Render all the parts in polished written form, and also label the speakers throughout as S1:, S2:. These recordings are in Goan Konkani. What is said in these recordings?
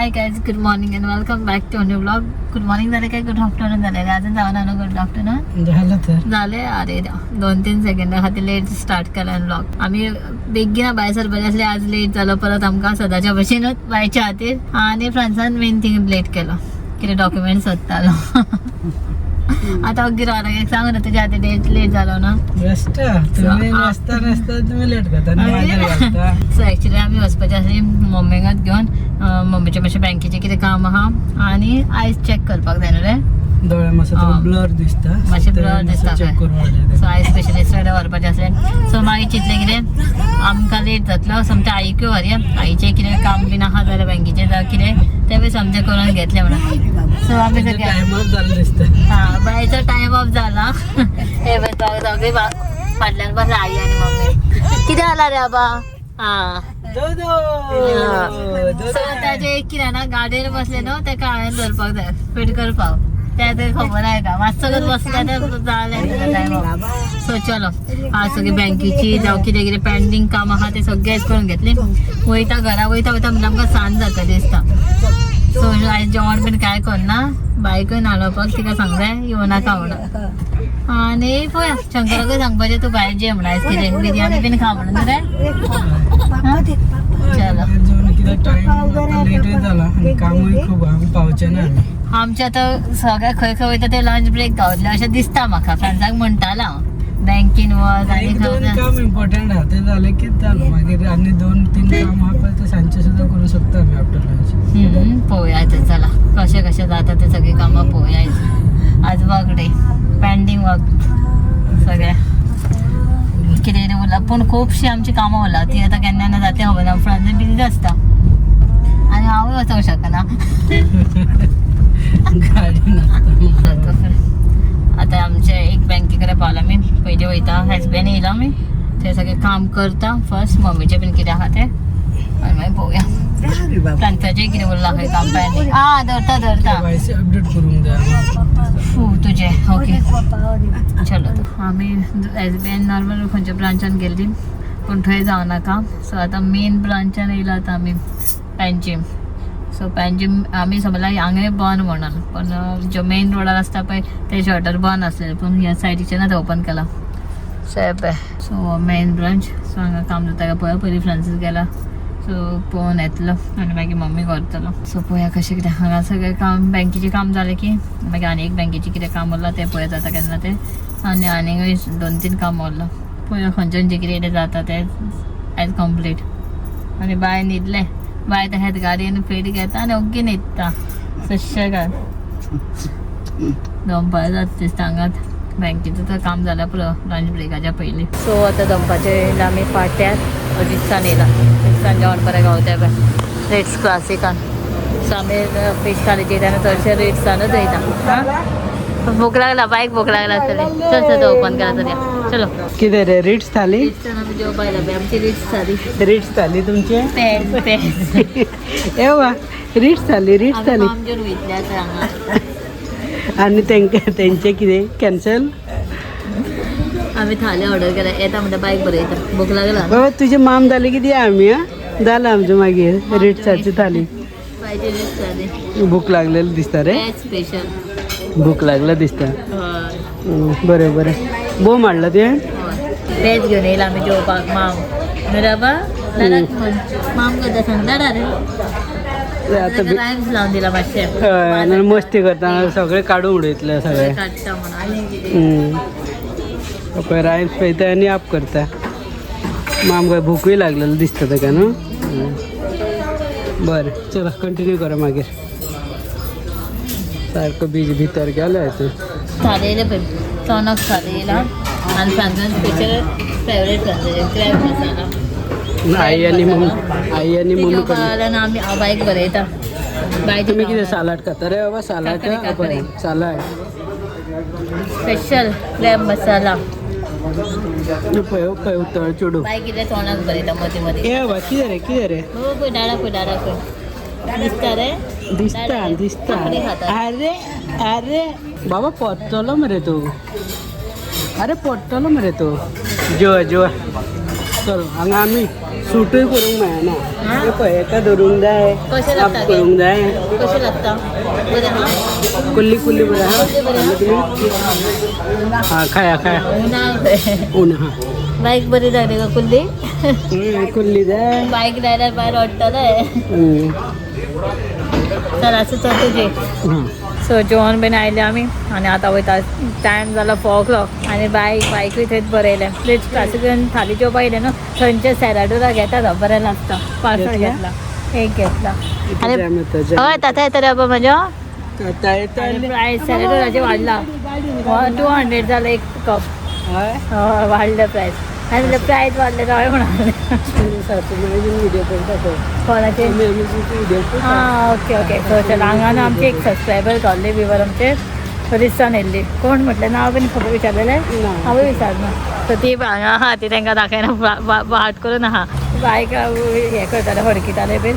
S1: Hi guys, good morning and welcome back to new vlog. Good morning झाले काय गुड आफ्टरनून झाले? अजून जाऊन ना गुड आफ्टरनून.
S2: झालं तर.
S1: झाले. अरे, 2-3 सेकंड खातीर लेट स्टार्ट केला व्लॉग. आमी बेगीन भायर सरपाचे आसले, आज लेट जालो परत आमकां सदांच्या भशेनूच बायच्या खातीर. आनी फ्रांसान मेन थिंग लेट केलो, कितें डॉक्युमेंट सोदतालो. आतां ओग्गी रावला. सांगू ना, तुज्या खातीर लेट जालो ना.
S2: बेस्ट. तुम्ही नसता नसता तुम्ही लेट करता आणि माझ्यावर घालता.
S1: सो एक्चुअली आमी वचपाचे आसली मम्मीकच घेवन. मम्मीचें मातशें बँकेचें कितें काम आहा आनी आयज चॅक करपाक जाय न्हू रे.
S2: दोळे मातसो
S1: हा.
S2: ब्लर दिसता.
S1: मातशें blur दिसता.
S2: चेक करून हाडलें.
S1: सो आयज स्पेशलिस्ट कडेन व्हरपाचें आसलें. सो मागीर चिंतलें कितें आमकां लेट जातलो, सोमतें आईकूय व्हरया. आईचें कितें काम बीन आहा जाल्यार बँकेचें जावं कितें, तें बी सोमतें करून घेतलें म्हणून. सो आमी सगळे
S2: टाइम ऑफ जालें दिसता.
S1: हा, बायचो टायम ऑफ जाला. हे पळय, दोगूय फाटल्यान बसला, आई आनी मम्मी. कितें जाला रे आबा? हा.
S2: दो.
S1: सो ताजे एक कितें ना, गाडयेर बसले न्हू, तेका हांवें धरपाक जाय, फिट करपाक. ते ते खबर आहे का, मातसो बसले ते जालें टायम ऑफ. सो चलो, आज सगळी बँकेची जावं कितें कितें पेंडींग काम आहा ते सगळें करून घेतली. वयता घरा, वयता वयता म्हणजे आमकां सांज जाता दिसता. सो आयज जेवण बीन कांय करना. बायकूय न्हाणोवपाक तिका सांगलें येवं नाका म्हणून. आनी पळया, शंकराकूय सांगपाचें तूं भायर जे म्हणून, आयज कितें बिरयानी बीन खा म्हणून रे. चलो.
S2: जेवण कित्याक टाइम लेटूय जाला आणि कामूय खूप आहा, आमी पावचे ना आमी.
S1: आमचे आतां सगळे खंय खंय वयता ते लंच ब्रेक गावतले अशें दिसता म्हाका. फ्रेंड्सांक म्हणटाला हांव बँकीन वच आनी
S2: एक दोन
S1: खंय.
S2: काम इम्पॉर्टंट आहा ते जालें की जालें. मागीर आनी 2-3 काम आहा पळय, ते सांजचे सुद्दां करूं शकता आमी आफ्टर लंच.
S1: पळोवया आतां. चला, कशें कशें जाता ते सगळीं कामां पळोवया. आयज आज वर्क डे, पेंडींग वर्क सगळें कितें कितें उरलां, पूण खुबशीं आमची कामां उरला. ती आतां केन्ना केन्ना जाता खबर ना. फ्रेंड्स बिजी आसता आनी हांवूय वचोंक शकना.
S2: गाडी नासता.
S1: आतां आमचे एक बँके कडेन पावला आमी. पयलीं वयता, हजबंड येयला. आमी ते सगळें काम करता फर्स्ट, मम्मीचें बीन कितें आहा तें, आनी मागीर पळोवया फ्रांसाचें कितें उरलां खंय काम पेंडींग. आं, धरता धरता.
S2: केवायसी अपडेट करूंक जाय.
S1: फू तुजें ओके. चलो, आमी एसबीआय नॉर्मल खंयच्या ब्रांचान गेल्ली, पूण थंय जावनाका. सो आतां मेन ब्रांचान येयला आतां आमी पँजीम. सो पँजीम आमी समजला हांगा बंद म्हणून, पण जो मेन रोडार आसता पळय ते शटर बंद आसलेले, पूण ह्या सायडीच्यान आतां ओपन केला. सो हे पळय, सो मेन ब्रांच. सो हांगा काम जाता काय पळय. पयलीं फ्रांसीस गेला, सो पळोवन येतलो आनी मागीर मम्मी करतलो. सो पळोवया कशें कितें. हांगा सगळें काम बँकेचें काम जालें की मागीर आनी एक बँकेचें कितें काम उरलां तें पळय जाता केन्ना तें. आनी आनीकूय 2-3 काम उरलां. पळोवया खंयचें खंयचें कितें कितें जाता तें आयज कंप्लीट. आनी बाय न्हिदलें. बाय तशेंच गाडयेन फेट घेता आनी ओग्गी न्हिदता सुशेगाद. दनपार जाता दिसता. हांगात बँकेचें तर काम जाल्यार पुरो लंच ब्रेकाच्या पयलीं. सो आतां दनपारचें येयला आमी पाट्यार, रिट्सान येयला. रिट्सान जेवण बरें गावता पळय, रिट्स क्लासिकान. सो आमी फीश थाली जेयता आनी चडशे रिट्सानूच वयता. हां, भूक लागला बायक, भूक लागला आसतली. चल चल, ओपन केला तर या. चलो.
S2: कितें रे, रिट्स थाली?
S1: रिट्सान आमी जेवपा येयला पळय. आमची रिट्स थाली.
S2: रिट्स थाली तुमचे?
S1: पेज पेज.
S2: येवा, रिट्स थाली, रिट्स
S1: आमी
S2: थाली.
S1: माम जेवन वयतले आतां हांगा.
S2: आनी तेंका तेंचे कितें कॅन्सल?
S1: आमी थाली ऑर्डर केल्या. येता म्हणटा बायक बरयता, भूक लागला.
S2: बाबा, तुजे माम जाले की दिया आमी. हा, जालां आमचें मागीर रिट्साची थाली.
S1: पाहिजे रिट्स थाली.
S2: भूक लागलेली दिसता रे.
S1: Veg special.
S2: भूक लागला दिसता.
S1: हय.
S2: बरें बरें, बोम हाडला तुवें?
S1: वेज घेवन येयला आमी जेवपाक. माम बरोबर दादाक म्हण, माम करता सांग दादा रे.
S2: आतां
S1: रायम्स लावन दिला मातशें.
S2: हय, आनी मस्ती करता, सगळें काडून उडयतलें सगळें.
S1: काडटा म्हणून आनी कितें.
S2: पळय, रायम्स पळयता आनी आप करता. मामकां भुकूय लागलेलो दिसता ताका न्हू. बरें, चला, कंटिन्यू करा मागीर. सारको बीज भितर गेलो हितून.
S1: थाली येयले पळय, चोणक थाली येयला आनी फ्रांसान स्पेशल फेवरेट फ्रांसाचे क्रॅब मसाला.
S2: आई आनी मम्मी, आई आनी
S1: ती
S2: मम्मी
S1: जेवपा
S2: कडून.
S1: जाल्यार आमी, हांव बायक बरयता बाय.
S2: तुम्ही कितें सालाड खाता रे बाबा? सालाड.
S1: काकडी, काकडी.
S2: सालाड.
S1: Special crab masala.
S2: पळय पळय, उतळ चेडूं.
S1: बाय कितें तोंडाक बरयता मदीं मदीं.
S2: ए बाबा, कितें रे, कितें रे?
S1: हो पळय, डाळा पळय, डाळा पळय, दिसता रे?
S2: दिसता दिसता.
S1: काकडी खाता.
S2: अरे अरे बाबा, पडटलो मरे तूं. अरे, पडटलो मरे तूं. जेवा जेवा. चल हांगा आमी सुटूय करूंक मेळना. हे पळय, एका धरूंक जाय.
S1: कशें
S2: आप
S1: लागता?
S2: करूंक जाय.
S1: कशें लागता? बरें आहा.
S2: कुल्ली कुल्ली बरें आहा.
S1: कुल्ली बरें आहा.
S2: तुमी हा खाया खाया.
S1: ना.
S2: ऊन हा.
S1: बायक बरी जाली गो कुल्ली.
S2: कुल्ली जाय.
S1: बायक जाल्यार भायर ओडटले. चल, आसूं, चल तुजी. सो जेवण बीन आयले आमी आनी आतां वयता. टायम जाला 4 o'clock आनी बायक बायकूय थंयच बरयलें. प्लेट क्लासीक थाली जेवपा येयलें न्हू, थंयचे सॅलाडूरा घेता, तो बरें लागता. पार्सल
S2: घेतला?
S1: घेतला, एक घेतला. आनी
S2: जाम येता जाम.
S1: हय, ताता येतले बाबा म्हज्या.
S2: आता येता.
S1: आनी प्रायस सॅलाडूराचे वाडला, 200 जाला एक कप.
S2: हय.
S1: हय, वाडले प्रायस. आनी प्रायस वाडले हांवें म्हणाले.
S2: व्हिडिओ करता पळय.
S1: कोणाचे?
S2: आमी आमी व्हिडिओ करता.
S1: हां, ओके ओके. सो चल, हांगा न्हू आमचे एक सबस्क्रायबर गावल्ले विवर आमचे रिस्तान येयल्ली. कोण म्हटलें नांव बीन खबर विचारलेलें?
S2: ना.
S1: हांवें विचारना. सो ती हांगा आहा, ती तांकां दाखयना, वाट करून आहा. बायक हें करताले, हडकिताले बीन.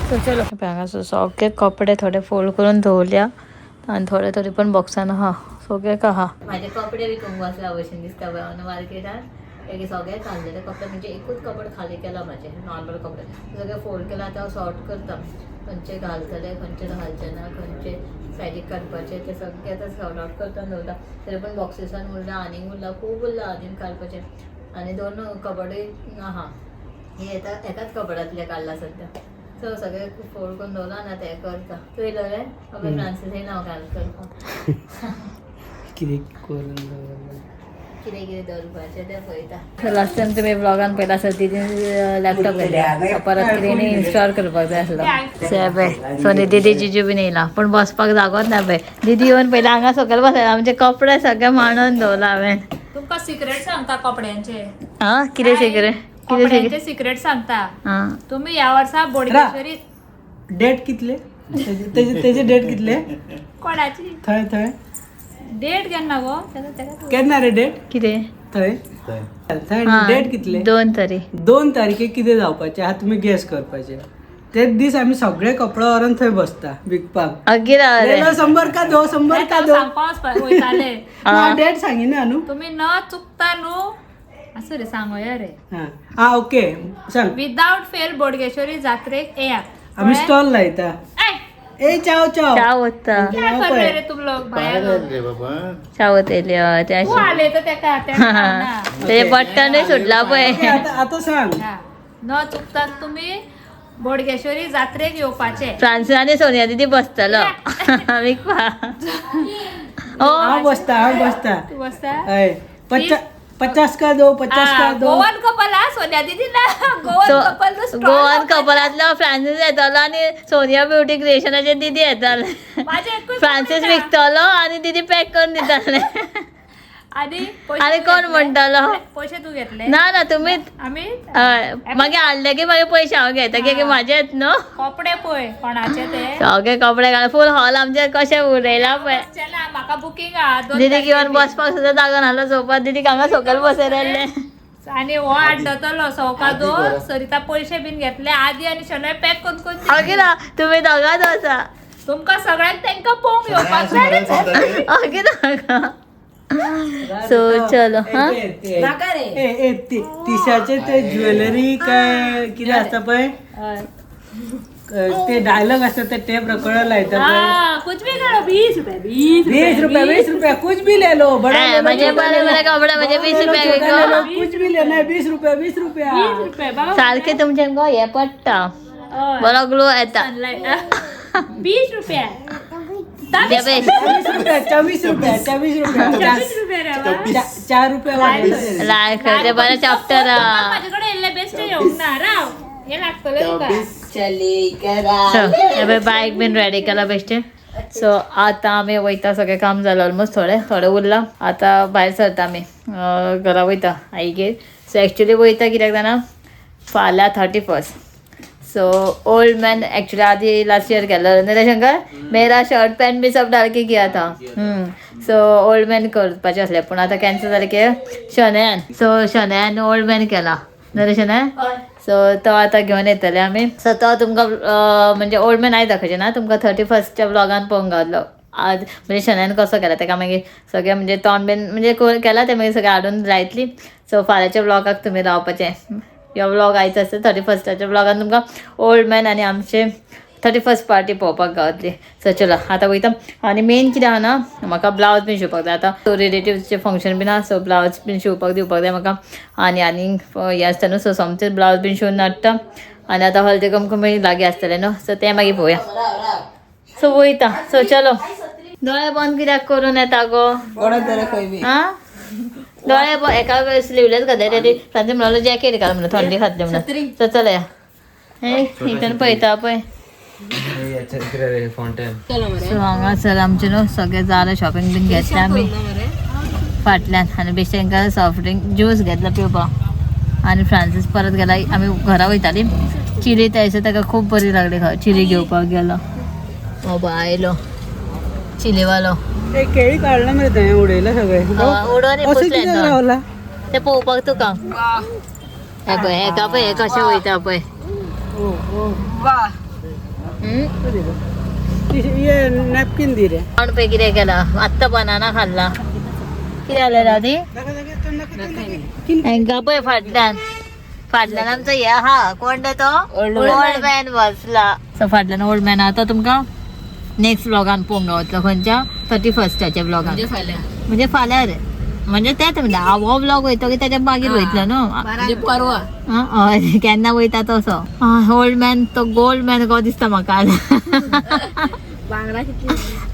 S1: सो चलो, हांगा सो सगळे कपडे थोडे फोल्ड करून दवरल्या आनी थोडे थोडे पण बॉक्सान आहा, सगळे आहा. म्हाजे कपडे विकूंक बसला भशेन दिसता पळय हांव मार्केटान. एक सगळे घाल्लेले कपडे, म्हणजे एकूच कपडे खाली केला, म्हाजे नॉर्मल कपडे सगळे फोल्ड केला. आतां हांव सॉर्ट करता, खंयचे घालतले, खंयचे घालचे ना, खंयचे सायडीक काडपाचे, ते सगळे आतां सॉर्ट आउट करता दवरता. तरी पण बॉक्सेसान उरला, आनीक उरला, खूब उरला आनीक काडपाचे. आनी दोन कबडूय आहा, हे येता एकाच कबडांतले काडला सद्या. सो सगळे फोल्ड करून दवरला आनी आतां हें करता. तूं येयलो रे बाबा? फ्रांसीस येयला हांव घाल करपाक.
S2: कितें करून दवरलें.
S1: कितें कितें दवरपाचें तें पळयता. लास्ट टायम तुमी ब्लॉगान पळयला आसत, दिदीन लॅपटॉप घेतला परत, कितें इन्स्टॉल करपाक जाय आसलो. पळय, सोनी दिदी, जिजू बीन येयला, पूण बसपाक जागोच ना. पळय, दिदी येवन पयलीं हांगा सकयल बसयला. आमचे कपडे सगळे मांडून दवरला हांवें.
S3: तुमकां सिक्रेट सांगता कपड्यांचे.
S1: आं, कितें सिक्रेट? कितें
S3: कपड्यांचे
S1: सिक्रेट?
S3: सिक्रेट सांगता.
S1: आं.
S3: तुम्ही ह्या वर्सा बोडगेश्वरी
S2: डेट कितले तेजे तेजे तेजे डेट कितले?
S3: कोणाची?
S2: थंय थंय.
S3: डेट केन्ना गो तेका तेका?
S2: केन्ना रे डेट?
S1: कितें?
S2: थंय थंय.
S1: आं,
S2: डेट कितले?
S1: 2 तारीख.
S2: 2 तारखेक कितें जावपाचें आहा तुमी गेस करपाचें. तेच दीस आमी सगळे कपडे व्हरून थंय बसता विकपाक.
S1: अगीर
S2: लेलो 100 का दो, 100 का दो.
S3: सांगपा वचपा वयताले.
S2: ना, डेट सांगिना न्हू.
S3: तुम्ही न चुकता न्हू, असं रे, सांगोया रे.
S2: हा हा, ओके, सांग.
S3: विदाउट फेल बोडगेश्वरी जात्रेक येयात.
S2: आमी स्टॉल लायता.
S3: ऐ,
S2: ए, चाव चाव.
S1: चाव वता.
S3: काय कर रहे रे तुम लोग भायर?
S4: रे बाबा.
S1: चावत येयली, हय ते.
S3: तू आले तर तेका तेका ना.
S1: ते बटनूय सुटला पळय.
S2: ओके, आता आता सांग.
S3: हा. न चुकता तुम्ही बोडगेश्वरी जात्रेक येवपाचे.
S1: फ्रांसीस आनी सोनिया दिदी बसतलो विकपा ओ.
S2: हांव बसता, हांव बसता.
S3: तू बसता.
S2: हय, 50 का दो, 50 का दो.
S3: गोवन कपल हा, सोनिया दिदी ना, गोवन
S1: सो
S3: कपल.
S1: गोवन कपलांतलो फ्रांसीस येतलो आनी सोनिया ब्युटी क्रिएशनाचे दिदी येतले.
S3: माझे एकूय
S1: फ्रांसीस
S3: कपडे ना.
S1: विकतलो आनी दिदी पॅक करून दितले.
S3: आणि पैसे
S1: आनी
S3: तू
S1: कोण
S3: घेतले?
S1: म्हणटलो?
S3: पैसे तू घेतले?
S1: ना ना, तुमी.
S3: आम्ही.
S1: हय, मागीर हाडले की मागीर पयशे हांव घेता, की म्हाजेच न्हू.
S3: कपडे पळय कोणाचे ते.
S1: सगळे कपडे घाल, फूल हॉल आमचे कशें उडयला पळय.
S3: बसचे ना, म्हाका बुकींग आहा दोन
S1: दिदी घेवन
S3: तारखेक.
S1: बसपाक सुद्दां जागो नासलो सोफार. दिदी हांगा सकयल बसयलें.
S3: आणि हो आड्डतलो सवका दोन सरिता पयशे बीन घेतले आदी आणि शनय पॅक करून करून दिले.
S1: अगे ना, तुमी दोगांच आसा.
S3: तुमकां सगळ्यांक तेंकां पळोवंक येवपाक जाय.
S1: अगे नाका. सो चलो, हा.
S2: ए ए, तिशाचे ते ज्वेलरी काय कितें आसता पळय, ते डायलॉग आसता, ते टेप रेकॉर्डर लायता पळय.
S3: हा, कुछ भी करो, 20 रुपये, 20.
S2: 20 रुपया, 20 रुपया, कुछ भी ले लो, बड़ा ले लो,
S1: म्हणजे
S2: छोटा
S1: बरे
S2: ले लो,
S1: बरे कपडे म्हणजे
S2: बड़ा
S1: 20
S2: ले लो,
S1: रुपया
S2: छोटा ले लो,
S1: विको.
S2: कुछ भी लेना है, 20 रुपया, 20 रुपया.
S3: 20 रुपये बाबा.
S1: सारखे तुमचे गो हे पडटा, बरो ग्लो येता.
S3: 20 रुपया.
S1: बेस्ट.
S2: 24 रुपया, 24 रुपया, 24 रुपया.
S3: 24 रुपये रे बा.
S2: 4 रुपया वाडयले.
S1: लायक ते बरें चॅप्टर.
S3: माझ्याकडे येयल्ले बेस्ट येवंक ना, राव, हे लागतले तुका.
S1: सो बायक बीन रेडी केला बेश्टे. सो आतां आमी वयता. सगळें काम जालें ऑलमोस्ट, थोडें थोडें उरलां. आतां भायर सरता आमी, घरा वयता आईगेर. सो एक्चुली वयता कित्याक जाणा? फाल्यां 31st. So old man actually आधी लास्ट इयर केलो शंकर, मेरा शर्ट पॅन्ट बी सब डाल के किया था. सो ओल्ड मॅन करपाचें आसलें, पूण आतां कॅन्सल जालें की शनयान. सो शनयान ओल्ड मॅन केला न्हू रे शनय? सो तो आतां घेवन येतले आमी. सो तो तुमकां म्हणजे ओल्ड मॅन आयज दाखयचें ना तुमकां, 31स्टच्या ब्लॉगान पळोवंक गावतलो. आज म्हणजे शनयान कसो केला तेका, मागीर सगळें म्हणजे तोंड बीन म्हणजे केलां तें मागीर सगळें हाडून लायतली. सो फाल्यांच्या ब्लॉगाक तुमी रावपाचें. ह्यो व्लॉग आयचो आसता 31स्टाच्या व्लॉगान तुमकां ओल्ड मॅन आनी आमचे 31 पार्टी पळोवपाक गावतली. सो चलो आतां वयता. आनी मेन कितें आहा ना, म्हाका ब्लावज बीन शिंवपाक जाय. आतां रिलेटिव्सचे फंक्शन बीन आहा, सो ब्लावज बीन शिंवपाक दिवपाक जाय म्हाका. आनी आनीक हें आसता न्हू, सो सोमतेच ब्लावज बीन शिंवून हाडटा. आनी आतां हळदी कुमकुम लागीं आसतलें न्हू, सो तें मागीर पळोवया. सो वयता. सो चलो, दोळे बंद कित्याक करून येता गो? हा, दोळे एका स्लिवलेस घातले तेणी. तांचे म्हणलो जॅकेट घाल म्हणून, थंडी खातली म्हणून. सो चलया, हे हितून पळयता पळय. सो हांगासर आमचें न्हू सगळें जालें, शॉपिंग बीन घेतलें आमी फाटल्यान. आनी बेश्टें तांकां सॉफ्ट ड्रिंक ज्यूस घेतला पिवपाक. आनी फ्रांसीस परत गेला. आमी घरा वयताली, चिली थंयसर ताका खूब बरी लागली खंय, चिली घेवपाक गेलो. हो पळय आयलो चिलीवालो.
S2: ए, केळी काडला मरे थंय, उडयला सगळें.
S1: उडोवन
S2: अशें
S1: पुसलें
S2: कित्याक
S1: तो.
S2: रावला?
S1: ते पळोवपाक तुका. हे पळय, हेका पळय, हे कशें वयता पळय.
S2: नॅपकीन दी रे.
S1: कोण पळय कितें केला, आत्तां बनाना खाल्ला. कितें जालें राधी? हेंका पळय फाटल्यान, फाटल्यान आमचो हे आहा, कोण रे तो, ओल्ड मॅन बसला. सो फाटल्यान ओल्ड मॅन. आतां तुमकां नेक्स्ट व्लॉगान पळोवंक गावतलो. खंयच्या? 31स्टाच्या व्लॉगान, म्हणजे फाल्यां रे. म्हणजे तेच म्हणटा, हो व्लॉग वयतो की तेच्या मागीर वयतलो न्हू. हय, केन्ना वयता तसो. ओल्ड मॅन तो गोल्ड मॅन को दिसता म्हाका.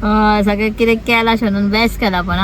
S1: हय, सगळें कितें केलां शनून, बेस्ट केला पण.